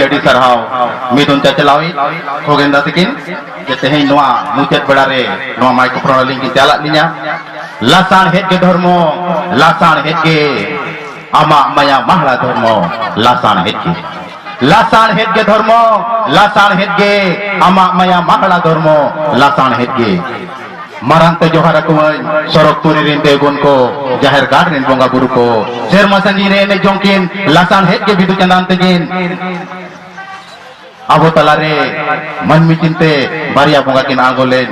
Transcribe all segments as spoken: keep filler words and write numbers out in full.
ᱟᱹᱰᱤ ᱥᱟᱨᱦᱟᱣ ᱢᱤᱫᱩᱱ ᱪᱟᱪᱞᱟᱣᱤᱡ ᱠᱷᱚᱜᱮᱱ ᱫᱟ ᱛᱟᱹᱠᱤᱱ, ᱡᱮ ᱛᱮᱦᱮᱧ ᱱᱚᱣᱟ ᱢᱩᱪᱟᱹᱫ ᱵᱮᱲᱟ ᱨᱮ ᱱᱚᱣᱟ microphone ᱟᱹᱞᱤᱧ ᱠᱤᱱ ᱪᱟᱞᱟᱜ ᱞᱤᱧᱟ᱾ ᱞᱟᱥᱟᱬᱦᱮᱫ ᱜᱮ ᱫᱷᱚᱨᱢᱚ, ᱞᱟᱥᱟᱬᱦᱮᱫ ᱜᱮ ᱟᱢᱟᱜ ᱢᱟᱭᱟ ᱢᱟᱦᱲᱟ ᱫᱷᱚᱨᱢᱚ, ᱞᱟᱥᱟᱬᱦᱮᱫ ᱜᱮ᱾ ᱞᱟᱥᱟᱬᱦᱮᱫ ᱜᱮ ᱫᱷᱚᱨᱢᱚ, ᱞᱟᱥᱟᱬᱦᱮᱫ ᱜᱮ ᱟᱢᱟᱜ ᱢᱟᱭᱟ ᱢᱟᱦᱲᱟ ᱫᱷᱚᱨᱢᱚ, ᱞᱟᱥᱟᱬᱦᱮᱫ ᱜᱮ᱾ ᱢᱟᱨᱟᱝ ᱛᱮ ᱡᱚᱦᱟᱨ ᱟᱠᱚᱣᱟᱹᱧ ᱥᱚᱨᱚᱜᱽᱯᱩᱨᱤ ᱨᱤᱱ ᱫᱮᱣᱜᱩᱱ ᱠᱚ, ᱡᱟᱦᱮᱨ ᱜᱟᱲ ᱨᱤᱱ ᱵᱚᱸᱜᱟ ᱵᱩᱨᱩ ᱠᱚ, ᱥᱮᱨᱢᱟ ᱥᱟᱺᱜᱤᱧ ᱨᱮ ᱮᱱᱮᱡ ᱡᱚᱝ ᱠᱤᱱ, ᱞᱟᱥᱟᱬᱦᱮᱫ ᱜᱮ ᱵᱤᱫᱩ ᱪᱟᱸᱫᱟᱱ ᱛᱟᱹᱠᱤᱱ᱾ ᱟᱵᱚ ᱛᱟᱞᱟᱨᱮ ᱢᱟᱹᱱᱢᱤ ᱪᱤᱱᱛᱮ ᱵᱟᱨᱭᱟ ᱵᱚᱸᱜᱟ ᱠᱤᱱ ᱟᱬᱜᱚ ᱞᱮᱱ,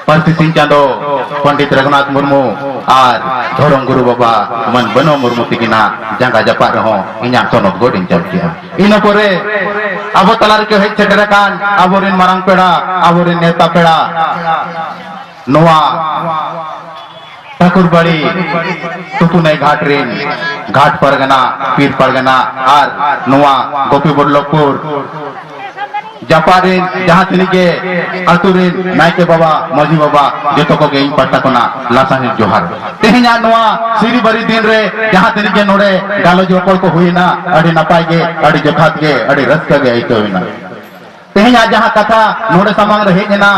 ᱯᱟᱹᱨᱥᱤ ᱥᱤᱧ ᱪᱟᱸᱫᱚ ᱯᱚᱱᱰᱤᱛ ᱨᱚᱜᱷᱩᱱᱟᱛᱷ ᱢᱩᱨᱢᱩ ᱟᱨ ᱫᱷᱚᱨᱚᱢ ᱜᱩᱨᱩ ᱵᱟᱵᱟ ᱢᱟᱹᱱ ᱵᱟᱹᱱᱟᱹᱣ ᱢᱩᱨᱢᱩ ᱛᱤᱠᱤᱱᱟᱜ ᱡᱟᱸᱜᱟ ᱡᱟᱯᱟᱜ ᱨᱮᱦᱚᱸ ᱤᱧᱟᱹᱜ ᱥᱚᱱᱚᱛ ᱜᱚᱰ ᱤᱧ ᱪᱟᱞ ᱠᱮᱜᱼᱟ᱾ ᱤᱱᱟᱹ ᱯᱚᱨᱮ ᱟᱵᱚ ᱛᱟᱞᱟ ᱨᱮᱠᱚ ᱦᱮᱡ ᱥᱮᱴᱮᱨ ᱟᱠᱟᱱ ᱟᱵᱚᱨᱮᱱ ᱢᱟᱨᱟᱝ ᱯᱮᱲᱟ, ᱟᱵᱚᱨᱮᱱ ᱱᱮᱣᱛᱟ ᱯᱮᱲᱟ, ᱱᱚᱣᱟ ᱴᱷᱟᱹᱠᱩᱨᱵᱟᱲᱤ ᱛᱩᱯᱩᱱᱟᱹᱭ ᱜᱷᱟᱴ ᱨᱤᱱ ᱜᱷᱟᱴ ᱯᱟᱨᱜᱟᱱᱟ, ᱯᱤᱨ ᱯᱟᱨᱜᱟᱱᱟ ᱟᱨ ᱱᱚᱣᱟ ᱜᱳᱯᱤ ᱵᱚᱞᱞᱚᱵᱷᱯᱩᱨ ᱡᱟᱯᱟᱜ ᱨᱤᱱ ᱡᱟᱦᱟᱸ ᱛᱤᱱᱟᱹᱜ ᱜᱮ ᱟᱹᱛᱩ ᱨᱤᱱ ᱱᱟᱭᱠᱮ ᱵᱟᱵᱟ, ᱢᱟᱹᱡᱷᱤ ᱵᱟᱵᱟ, ᱡᱚᱛᱚ ᱠᱚᱜᱮ ᱤᱧ ᱯᱟᱦᱴᱟ ᱠᱷᱚᱱᱟᱜ ᱞᱟᱥᱟᱬᱦᱮᱫ ᱡᱚᱦᱟᱨ᱾ ᱛᱮᱦᱮᱧᱟᱜ ᱱᱚᱣᱟ ᱥᱤᱨᱤᱵᱟᱹᱨᱤ ᱫᱤᱱ ᱨᱮ ᱡᱟᱦᱟᱸ ᱛᱤᱱᱟᱹᱜ ᱜᱮ ᱱᱚᱰᱮ ᱜᱟᱞᱚᱪ ᱨᱚᱯᱚᱲ ᱠᱚ ᱦᱩᱭᱮᱱᱟ, ᱟᱹᱰᱤ ᱱᱟᱯᱟᱭ ᱜᱮ, ᱟᱹᱰᱤ ᱡᱚᱛᱷᱟᱛ ᱜᱮ, ᱟᱹᱰᱤ ᱨᱟᱹᱥᱠᱟᱹ ᱜᱮ ᱟᱹᱭᱠᱟᱹᱣ ᱮᱱᱟ᱾ ᱛᱮᱦᱮᱧᱟᱜ ᱡᱟᱦᱟᱸ ᱠᱟᱛᱷᱟ ᱱᱚᱰᱮ ᱥᱟᱢᱟᱝ ᱨᱮ ᱦᱮᱡ ᱮᱱᱟ,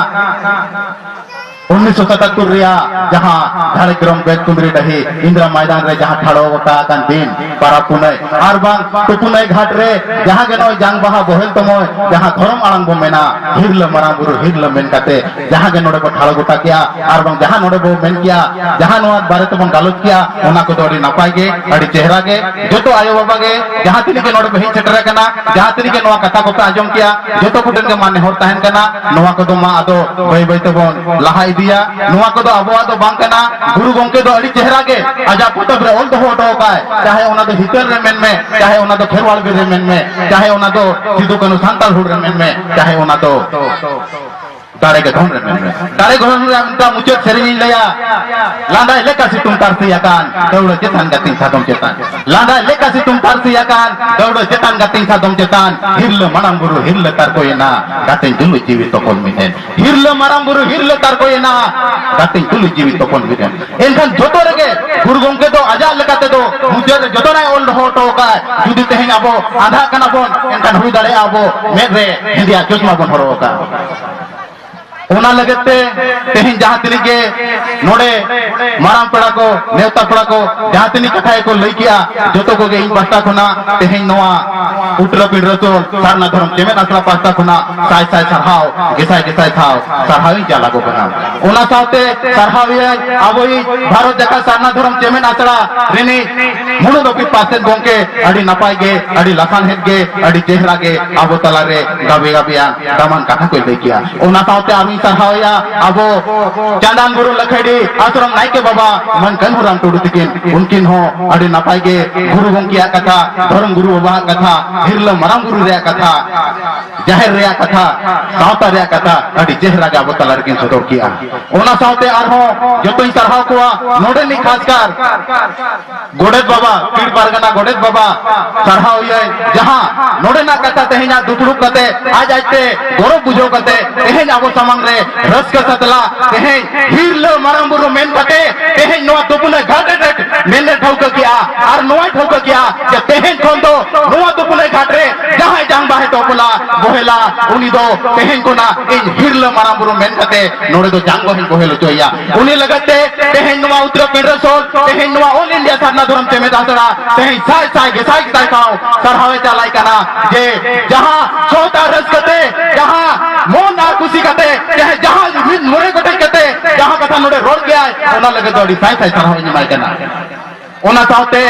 ᱩᱱᱤᱥᱥᱚ ᱥᱟᱛᱟᱛᱛᱳᱨ ᱨᱮᱭᱟᱜ ᱡᱟᱦᱟᱸ ᱡᱷᱟᱲᱜᱨᱟᱢ ᱵᱮᱛᱠᱩᱸᱫᱽᱨᱤ ᱰᱟᱹᱦᱤ ᱤᱱᱫᱤᱨᱟ ᱢᱚᱭᱫᱟᱱ ᱨᱮ ᱡᱟᱦᱟᱸ ᱴᱷᱟᱲᱚ ᱜᱚᱴᱟ ᱟᱠᱟᱱ ᱫᱤᱱ, ᱯᱟᱨᱟᱵᱽ ᱯᱩᱱᱟᱹᱭ ᱟᱨ ᱵᱟᱝ ᱛᱩᱯᱩᱱᱟᱹᱭ ᱜᱷᱟᱴ ᱨᱮ ᱡᱟᱦᱟᱸ ᱜᱮ ᱱᱚᱜᱼᱚᱭ ᱡᱟᱝ ᱵᱟᱦᱟ ᱵᱚᱦᱮᱞ ᱛᱚᱢᱚᱭ ᱡᱟᱦᱟᱸ ᱫᱷᱚᱨᱚᱢ ᱟᱲᱟᱝ ᱵᱚ ᱢᱮᱱᱟ, ᱦᱤᱨᱞᱟᱹ ᱢᱟᱨᱟᱝ ᱵᱩᱨᱩ ᱦᱤᱨᱞᱟᱹ ᱢᱮᱱ ᱠᱟᱛᱮ ᱡᱟᱦᱟᱸ ᱜᱮ ᱱᱚᱰᱮ ᱵᱚ ᱴᱷᱟᱲᱚ ᱜᱚᱴᱟ ᱠᱮᱜᱼᱟ ᱟᱨ ᱵᱟᱝ ᱡᱟᱦᱟᱸ ᱱᱚᱰᱮ ᱵᱚ ᱢᱮᱱ ᱠᱮᱜᱼᱟ, ᱡᱟᱦᱟᱸ ᱱᱚᱣᱟ ᱵᱟᱨᱮ ᱛᱮᱵᱚᱱ ᱜᱟᱞᱚᱪ ᱠᱮᱜᱼᱟ, ᱚᱱᱟ ᱠᱚᱫᱚ ᱟᱹᱰᱤ ᱱᱟᱯᱟᱭ ᱜᱮ, ᱟᱹᱰᱤ ᱪᱮᱦᱨᱟ ᱜᱮ᱾ ᱡᱚᱛᱚ ᱟᱭᱳ ᱵᱟᱵᱟ ᱜᱮ ᱡᱟᱦᱟᱸ ᱛᱤᱱᱟᱹᱜ ᱜᱮ ᱱᱚᱰᱮ ᱵᱚ ᱦᱮᱡ ᱥᱮᱴᱮᱨ ᱟᱠᱟᱱᱟ, ᱡᱟᱦᱟᱸ ᱛᱤᱱᱟᱹᱜ ᱜᱮ ᱱᱚᱣᱟ ᱠᱟᱛᱷᱟ ᱠᱚᱯᱮ ᱟᱸᱡᱚᱢ ᱠᱮᱜᱼᱟ, ᱡᱚᱛᱚ ᱠᱚᱴᱷᱮᱱ ᱜᱮ ᱢᱟ ᱱᱮᱦᱚᱨ ᱛᱟᱦᱮᱱ ᱠᱟᱱᱟ, ᱱᱚᱣᱟ ᱠᱚᱫᱚ ᱢᱟ ᱟᱫᱚ ᱵᱟᱹᱭ ᱵᱟᱹᱭ ᱛᱮᱵᱚᱱ ᱞᱟᱦᱟ ᱤᱫᱤᱭᱟ᱾ ᱱᱚᱣᱟ ᱠᱚᱫᱚ ᱟᱵᱚᱣᱟᱜ ᱫᱚ ᱵᱟᱝ ᱠᱟᱱᱟ᱾ ᱜᱩᱨᱩ ᱜᱚᱢᱠᱮ ᱫᱚ ᱟᱹᱰᱤ ᱪᱮᱦᱨᱟ ᱜᱮ ᱟᱡᱟᱜ ᱯᱚᱛᱚᱵ ᱨᱮ ᱚᱞ ᱫᱚᱦᱚ ᱦᱚᱴᱚ ᱟᱠᱟᱫ, ᱪᱟᱦᱮ ᱚᱱᱟ ᱫᱚ ᱦᱤᱛᱟᱹᱞ ᱨᱮ ᱢᱮᱱ ᱢᱮ, ᱪᱟᱦᱮ ᱚᱱᱟ ᱫᱚ ᱠᱷᱮᱨᱣᱟᱲ ᱵᱤᱨ ᱨᱮ ᱢᱮᱱ ᱢᱮ, ᱪᱟᱦᱮ ᱚᱱᱟ ᱫᱚ ᱥᱤᱫᱩ ᱠᱟᱹᱱᱦᱩ ᱥᱟᱱᱛᱟᱲ ᱦᱩᱞ ᱨᱮ ᱢᱮᱱ ᱢᱮ, ᱪᱟᱦᱮ ᱚᱱᱟ ᱫᱚ ᱫᱟᱲᱮ ᱜᱮ ᱫᱷᱚᱱ ᱨᱮ ᱢᱮᱱᱟᱜᱼᱟ᱾ ᱫᱟᱲᱮ ᱜᱮ ᱫᱷᱚᱱ ᱨᱮ ᱢᱮᱱᱟᱜᱼᱟ᱾ ᱢᱩᱪᱟᱹᱫ ᱥᱮᱨᱮᱧ ᱤᱧ ᱞᱟᱹᱭᱟ᱾ ᱞᱟᱸᱫᱟᱭ ᱞᱮᱠᱟ ᱥᱤᱛᱩᱝ ᱛᱟᱨᱥᱤ ᱟᱠᱟᱱ, ᱫᱟᱹᱣᱲᱟᱹ ᱪᱮᱛᱟᱱ ᱜᱟᱛᱮᱧ ᱥᱟᱫᱚᱢ ᱪᱮᱛᱟᱱ᱾ ᱞᱟᱸᱫᱟᱭ ᱞᱮᱠᱟ ᱥᱤᱛᱩᱝ ᱛᱟᱨᱥᱤ ᱟᱠᱟᱱ, ᱫᱟᱹᱣᱲᱟᱹ ᱪᱮᱛᱟᱱ ᱜᱟᱛᱮᱧ ᱥᱟᱫᱚᱢ ᱪᱮᱛᱟᱱ᱾ ᱦᱤᱨᱞᱟᱹ ᱢᱟᱨᱟᱝ ᱵᱩᱨᱩ ᱦᱤᱨᱞᱟᱹ ᱛᱟᱨᱠᱚᱭᱮᱱᱟ, ᱜᱟᱛᱮᱧ ᱛᱩᱞᱩᱡ ᱡᱤᱣᱤ ᱛᱚᱯᱚᱞ ᱢᱤᱫ ᱮᱱ᱾ ᱦᱤᱨᱞᱟᱹ ᱢᱟᱨᱟᱝ ᱵᱩᱨᱩ ᱦᱤᱨᱞᱟᱹ ᱛᱟᱨᱠᱚᱭᱮᱱᱟ, ᱜᱟᱛᱮᱧ ᱛᱩᱞᱩᱡ ᱡᱤᱣᱤ ᱛᱚᱯᱚᱞ ᱢᱤᱫ ᱮᱱ᱾ ᱮᱱᱠᱷᱟᱱ ᱡᱚᱛᱚ ᱨᱮᱜᱮ ᱜᱩᱨᱩ ᱜᱚᱢᱠᱮ ᱫᱚ ᱟᱡᱟᱜ ᱞᱮᱠᱟ ᱛᱮᱫᱚ ᱢᱩᱪᱟᱹᱫ ᱨᱮ ᱡᱚᱛᱚᱱᱟᱜ ᱮ ᱚᱞ ᱫᱚᱦᱚ ᱦᱚᱴᱚ ᱟᱠᱟᱫ᱾ ᱡᱩᱫᱤ ᱛᱮᱦᱮᱧ ᱟᱵᱚ ᱟᱸᱫᱷᱟᱜ ᱠᱟᱱᱟ ᱵᱚᱱ, ᱮᱱᱠᱷᱟᱱ ᱦᱩᱭ ᱫᱟᱲᱮᱭᱟᱜᱼᱟ ᱟᱵᱚ ᱢᱮᱫ ᱨᱮ ᱦᱮᱸᱫᱮᱭᱟᱜ ᱪᱚᱥᱢᱟ ᱵᱚᱱ ᱦᱚᱨᱚᱜ ᱟᱠᱟᱫ᱾ ᱚᱱᱟ ᱞᱟᱹᱜᱤᱫ ᱛᱮ ᱛᱮᱦᱮᱧ ᱡᱟᱦᱟᱸ ᱛᱤᱱᱟᱹᱜ ᱜᱮ ᱱᱚᱰᱮ ᱢᱟᱨᱟᱝ ᱯᱮᱲᱟ ᱠᱚ, ᱱᱮᱣᱛᱟ ᱯᱮᱲᱟ ᱠᱚ, ᱡᱟᱦᱟᱸ ᱛᱤᱱᱟᱹᱜ ᱠᱟᱛᱷᱟ ᱜᱮᱠᱚ ᱞᱟᱹᱭ ᱠᱮᱜᱼᱟ, ᱡᱚᱛᱚ ᱠᱚᱜᱮ ᱤᱧ ᱯᱟᱦᱴᱟ ᱠᱷᱚᱱᱟᱜ ᱛᱮᱦᱮᱧ ᱱᱚᱣᱟ ᱩᱛᱨᱟ ᱯᱤᱸᱰᱨᱟᱹ ᱥᱳᱞ ᱥᱟᱨᱱᱟ ᱫᱷᱚᱨᱚᱢ ᱪᱮᱢᱮᱫ ᱟᱥᱲᱟ ᱯᱟᱦᱴᱟ ᱠᱷᱚᱱᱟᱜ ᱥᱟᱭ ᱥᱟᱭ ᱥᱟᱨᱦᱟᱣ, ᱜᱮᱥᱟᱭ ᱜᱮᱥᱟᱭ ᱥᱟᱨᱦᱟᱣ, ᱥᱟᱨᱦᱟᱣ ᱤᱧ ᱪᱟᱞ ᱟᱠᱚ ᱠᱟᱱᱟ᱾ ᱚᱱᱟ ᱥᱟᱶᱛᱮ ᱥᱟᱨᱦᱟᱣ ᱤᱭᱟᱹᱧ ᱟᱵᱚᱭᱤᱡ ᱵᱷᱟᱨᱚᱛ ᱡᱟᱠᱟᱛ ᱥᱟᱨᱱᱟ ᱫᱷᱚᱨᱚᱢ ᱪᱮᱢᱮᱫ ᱟᱥᱲᱟ ᱨᱤᱱᱤᱡ ᱢᱩᱬᱩᱫ ᱚᱯᱷᱤᱥ ᱯᱟᱨᱥᱮᱛ ᱜᱚᱢᱠᱮ ᱟᱹᱰᱤ ᱱᱟᱯᱟᱭ ᱜᱮ, ᱟᱹᱰᱤ ᱞᱟᱥᱟᱱᱦᱮᱫ ᱜᱮ, ᱟᱹᱰᱤ ᱪᱮᱦᱨᱟ ᱜᱮ ᱟᱵᱚ ᱛᱟᱞᱟᱨᱮ ᱜᱟᱵᱮ ᱜᱟᱵᱮᱭᱟᱱ ᱫᱟᱢᱟᱱ ᱠᱟᱛᱷᱟ ᱠᱚᱭ ᱞᱟᱹᱭ ᱠᱮᱜᱼᱟ᱾ ᱚᱱᱟ ᱥᱟᱶᱛᱮ ᱟᱨᱦᱚᱸᱧ ᱥᱟᱨᱦᱟᱣᱮᱭᱟ ᱟᱵᱚ ᱪᱟᱸᱫᱟᱱ ᱵᱩᱨᱩ ᱞᱟᱠᱷᱟᱹᱰᱤ ᱟᱥᱨᱚᱢ ᱱᱟᱭᱠᱮ ᱵᱟᱵᱟ ᱢᱟᱹᱱ ᱠᱟᱹᱱᱦᱩᱨᱟᱢ ᱴᱩᱰᱩ ᱛᱤᱠᱤᱱ, ᱩᱱᱠᱤᱱ ᱦᱚᱸ ᱟᱹᱰᱤ ᱱᱟᱯᱟᱭ ᱜᱮ ᱜᱩᱨᱩ ᱜᱚᱢᱠᱮᱭᱟᱜ ᱠᱟᱛᱷᱟ, ᱫᱷᱚᱨᱚᱢ ᱜᱩᱨᱩ ᱵᱟᱵᱟᱣᱟᱜ ᱠᱟᱛᱷᱟ, ᱦᱤᱨᱞᱟᱹ ᱢᱟᱨᱟᱝ ᱵᱩᱨᱩ ᱨᱮᱭᱟᱜ ᱠᱟᱛᱷᱟ, ᱡᱟᱦᱮᱨ ᱨᱮᱭᱟᱜ ᱠᱟᱛᱷᱟ, ᱥᱟᱶᱛᱟ ᱨᱮᱭᱟᱜ ᱠᱟᱛᱷᱟ ᱟᱹᱰᱤ ᱪᱮᱦᱨᱟ ᱜᱮ ᱟᱵᱚ ᱛᱟᱞᱟ ᱨᱮᱠᱤᱱ ᱥᱚᱫᱚᱨ ᱠᱮᱜᱼᱟ᱾ ᱚᱱᱟ ᱥᱟᱶᱛᱮ ᱟᱨᱦᱚᱸ ᱡᱚᱛᱚᱧ ᱥᱟᱨᱦᱟᱣ ᱠᱚᱣᱟ ᱱᱚᱰᱮᱱᱤᱡ ᱠᱷᱟᱥᱠᱟᱨ ᱜᱚᱰᱮᱛ ᱵᱟᱵᱟ, ᱯᱤᱲ ᱯᱟᱨᱜᱟᱱᱟ ᱜᱚᱰᱮᱛ ᱵᱟᱵᱟ, ᱥᱟᱨᱦᱟᱣ ᱤᱭᱟᱹᱧ, ᱡᱟᱦᱟᱸ ᱱᱚᱰᱮᱱᱟᱜ ᱠᱟᱛᱷᱟ ᱛᱮᱦᱮᱧᱟᱜ ᱫᱩᱯᱲᱩᱵ ᱠᱟᱛᱮ ᱟᱡ ᱟᱡᱛᱮ ᱜᱚᱨᱚᱵ ᱵᱩᱡᱷᱟᱹᱣ ᱠᱟᱛᱮ ᱛᱮᱦᱮᱧ ᱟᱵᱚ ᱥᱟᱢᱟᱝ ᱨᱮ ᱨᱟᱹᱥᱠᱟᱹ ᱥᱟᱛᱞᱟ ᱛᱮᱦᱮᱧ ᱦᱤᱨᱞᱟᱹ ᱢᱟᱨᱟᱝ ᱵᱩᱨᱩ ᱢᱮᱱ ᱠᱟᱛᱮ ᱛᱮᱦᱮᱧ ᱱᱚᱣᱟ ᱫᱩᱯᱩᱱᱟᱹ ᱜᱷᱟᱴ ᱨᱮ ᱢᱮᱱ ᱮ ᱴᱷᱟᱹᱣᱠᱟᱹ ᱠᱮᱜᱼᱟ᱾ ᱟᱨ ᱱᱚᱣᱟᱭ ᱴᱷᱟᱹᱣᱠᱟᱹ ᱠᱮᱜᱼᱟ ᱡᱮ ᱛᱮᱦᱮᱧ ᱠᱷᱚᱱ ᱫᱚ ᱱᱚᱣᱟ ᱫᱩᱯᱩᱱᱟᱹ ᱜᱷᱟᱴ ᱨᱮ ᱡᱟᱦᱟᱸᱭ ᱡᱟᱝ ᱵᱟᱦᱮ ᱛᱚᱯᱚᱞᱟ ᱵᱚᱦᱮᱞᱟ, ᱩᱱᱤ ᱫᱚ ᱛᱮᱦᱮᱧ ᱠᱷᱚᱱᱟᱜ ᱤᱧ ᱦᱤᱨᱞᱟᱹ ᱢᱟᱨᱟᱝ ᱵᱩᱨᱩ ᱢᱮᱱ ᱠᱟᱛᱮ ᱱᱚᱰᱮ ᱫᱚ ᱡᱟᱝ ᱵᱟᱦᱮᱧ ᱵᱚᱦᱮᱞ ᱦᱚᱪᱚᱭᱮᱭᱟ᱾ ᱩᱱᱤ ᱞᱟᱹᱜᱤᱫ ᱛᱮ ᱛᱮᱦᱮᱧ ᱱᱚᱣᱟ ᱩᱛᱨᱟ ᱯᱤᱸᱰᱨᱟᱹ ᱥᱳᱞ, ᱛᱮᱦᱮᱧ ᱱᱚᱣᱟ ᱚᱞ ᱤᱱᱰᱤᱭᱟ ᱥᱟᱨᱱᱟ ᱫᱷᱚᱨᱚᱢ ᱪᱮᱢᱮᱫ ᱟᱥᱲᱟ ᱛᱮᱦᱮᱧ ᱥᱟᱭ ᱥᱟᱭ ᱜᱮᱥᱟᱭ ᱜᱮᱥᱟᱭ ᱥᱟᱨᱦᱟᱣ, ᱥᱟᱨᱦᱟᱣ ᱮ ᱪᱟᱞᱟᱭ ᱠᱟᱱᱟ᱾ ᱡᱮ ᱡᱟᱦᱟᱸ ᱥᱚᱛ ᱟᱨ ᱨᱟᱹᱥᱠᱟᱹ ᱛᱮ, ᱡᱟᱦᱟᱸ ᱢᱚᱱ ᱟᱨ ᱠᱩᱥᱤ ᱠᱟᱛᱮ, ᱡᱟᱦᱟᱸ, ᱡᱟᱦᱟᱸ ᱢᱤᱫ ᱢᱚᱱᱮ ᱠᱮᱴᱮᱡ ᱠᱟᱛᱮ ᱡᱟᱦᱟᱸ ᱠᱟᱛᱷᱟ ᱱᱚᱰᱮ ᱨᱚᱲ ᱠᱮᱜᱼᱟᱭ, ᱚᱱᱟ ᱞᱟᱹᱜᱤᱫ ᱫᱚ ᱟᱹᱰᱤ ᱥᱟᱭ ᱥᱟᱭ ᱥᱟᱨᱦᱟᱣ ᱤᱧ ᱮᱢᱟᱭ ᱠᱟᱱᱟ᱾ ᱚᱱᱟ ᱥᱟᱶᱛᱮ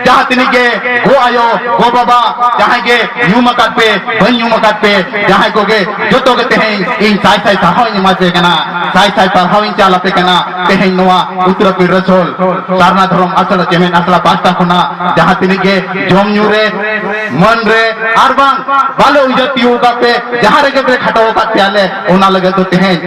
ᱡᱟᱦᱟᱸ ᱛᱤᱱᱟᱹᱜ ᱜᱮ ᱜᱚ ᱟᱭᱳ, ᱜᱚ ᱵᱟᱵᱟ, ᱡᱟᱦᱟᱸᱭ ᱜᱮ ᱧᱩᱢ ᱟᱠᱟᱫ ᱯᱮ, ᱵᱟᱹᱧ ᱧᱩᱢ ᱟᱠᱟᱫ ᱯᱮ, ᱡᱟᱦᱟᱸᱭ ᱠᱚᱜᱮ, ᱡᱚᱛᱚ ᱜᱮ ᱛᱮᱦᱮᱧ ᱤᱧ ᱥᱟᱭ ᱥᱟᱭ ᱥᱟᱨᱦᱟᱣ ᱤᱧ ᱮᱢᱟ ᱯᱮ ᱠᱟᱱᱟ, ᱥᱟᱭ ᱥᱟᱭ ᱥᱟᱨᱦᱟᱣ ᱤᱧ ᱪᱟᱞ ᱟᱯᱮ ᱠᱟᱱᱟ᱾ ᱛᱮᱦᱮᱧ ᱱᱚᱣᱟ ᱩᱛᱛᱚᱨ ᱯᱤᱲᱨᱟᱥᱳᱞ ᱥᱟᱨᱱᱟ ᱫᱷᱚᱨᱚᱢ ᱟᱥᱲᱟ, ᱪᱮᱢᱮᱫ ᱟᱥᱲᱟ ᱯᱟᱦᱴᱟ ᱠᱷᱚᱱᱟᱜ ᱡᱟᱦᱟᱸ ᱛᱤᱱᱟᱹᱜ ᱜᱮ ᱡᱚᱢ ᱧᱩ ᱨᱮ, ᱢᱟᱹᱱ ᱨᱮ, ᱟᱨ ᱵᱟᱝ ᱵᱟᱞᱮ ᱩᱭᱦᱟᱹᱨ ᱛᱤᱭᱳᱜ ᱟᱠᱟᱫ ᱯᱮ, ᱡᱟᱦᱟᱸ ᱨᱮᱜᱮ ᱯᱮ ᱠᱷᱟᱴᱚ ᱟᱠᱟᱫ ᱯᱮᱭᱟ ᱞᱮ, ᱚᱱᱟ ᱞᱟᱹᱜᱤᱫ ᱫᱚ ᱛᱮᱦᱮᱧ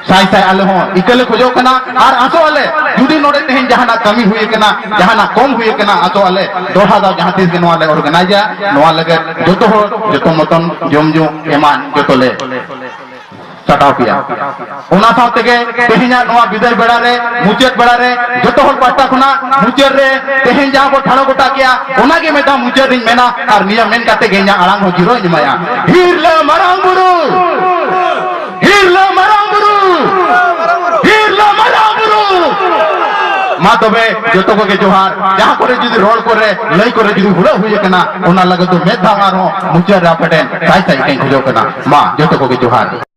ᱥᱟᱭ ᱥᱟᱭ ᱟᱞᱮ ᱦᱚᱸ ᱤᱠᱟᱹ ᱞᱮ ᱠᱷᱚᱡᱚᱜ ᱠᱟᱱᱟ᱾ ᱟᱨ ᱟᱥᱚᱜ ᱟᱞᱮ, ᱡᱩᱫᱤ ᱱᱚᱰᱮ ᱛᱮᱦᱮᱧ ᱡᱟᱦᱟᱱᱟᱜ ᱠᱟᱹᱢᱤ ᱦᱩᱭ ᱟᱠᱟᱱᱟ, ᱡᱟᱦᱟᱱᱟᱜ ᱠᱚᱢ ᱦᱩᱭ ᱟᱠᱟᱱᱟ, ᱟᱥᱚᱜ ᱟᱞᱮ ᱫᱚᱦᱲᱟ ᱫᱷᱟᱣ ᱡᱟᱦᱟᱸ ᱛᱤᱥ ᱜᱮ ᱱᱚᱣᱟ ᱞᱮ ᱚᱨᱜᱟᱱᱟᱭᱤᱡᱟ᱾ ᱱᱚᱣᱟ ᱞᱟᱹᱜᱤᱫ ᱡᱚᱛᱚ ᱦᱚᱲ, ᱡᱚᱛᱚ ᱢᱚᱛᱚᱱ, ᱡᱚᱢ ᱧᱩ ᱮᱢᱟᱱ ᱡᱚᱛᱚ ᱞᱮ ᱥᱟᱴᱟᱣ ᱯᱮᱭᱟ᱾ ᱚᱱᱟ ᱥᱟᱶ ᱛᱮᱜᱮ ᱛᱮᱦᱮᱧᱟᱜ ᱱᱚᱣᱟ ᱵᱤᱫᱟᱹᱭ ᱵᱮᱲᱟ ᱨᱮ, ᱢᱩᱪᱟᱹᱫ ᱵᱮᱲᱟ ᱨᱮ, ᱡᱚᱛᱚ ᱦᱚᱲ ᱯᱟᱦᱴᱟ ᱠᱷᱚᱱᱟᱜ ᱢᱩᱪᱟᱹᱫ ᱨᱮ ᱛᱮᱦᱮᱧ ᱡᱟᱦᱟᱸ ᱵᱚ ᱴᱷᱟᱲᱚ ᱜᱚᱴᱟ ᱠᱮᱜᱼᱟ, ᱚᱱᱟᱜᱮ ᱢᱤᱫ ᱫᱷᱟᱣ ᱢᱩᱪᱟᱹᱫ ᱨᱤᱧ ᱢᱮᱱᱟ᱾ ᱟᱨ ᱱᱤᱭᱟᱹ ᱢᱮᱱ ᱠᱟᱛᱮ ᱜᱮ ᱤᱧᱟᱹᱜ ᱟᱲᱟᱝ ᱦᱚᱸ ᱡᱤᱨᱟᱹᱣ ᱤᱧ ᱮᱢᱟᱭᱟ᱾ ᱦᱤᱨᱞᱟᱹ ᱢᱟᱨᱟᱝ ᱵᱩᱨᱩ, ᱦᱤᱨᱞᱟᱹ ᱢᱟᱨᱟᱝ ᱵᱩᱨᱩ, ᱦᱤᱨᱞᱟᱹ ᱢᱟᱨᱟᱝ ᱵᱩᱨᱩ᱾ ᱢᱟ ᱛᱚᱵᱮ ᱡᱚᱛᱚ ᱠᱚᱜᱮ ᱡᱚᱦᱟᱨ᱾ ᱡᱟᱦᱟᱸ ᱠᱚᱨᱮ ᱡᱩᱫᱤ ᱨᱚᱲ ᱠᱚᱨᱮ, ᱞᱟᱹᱭ ᱠᱚᱨᱮ ᱡᱩᱫᱤ ᱦᱩᱲᱟᱹ ᱦᱩᱭ ᱟᱠᱟᱱᱟ, ᱚᱱᱟ ᱞᱟᱹᱜᱤᱫ ᱫᱚ ᱢᱤᱫ ᱫᱷᱟᱣ ᱟᱨᱦᱚᱸ ᱢᱩᱪᱟᱹᱫ ᱨᱮ ᱟᱯᱮ ᱴᱷᱮᱱ ᱥᱟᱭ ᱥᱟᱭ ᱤᱠᱟᱹᱧ ᱠᱷᱚᱡᱚᱜ ᱠᱟᱱᱟ᱾ ᱢᱟ ᱡᱚᱛᱚ ᱠᱚᱜᱮ ᱡᱚᱦᱟᱨ᱾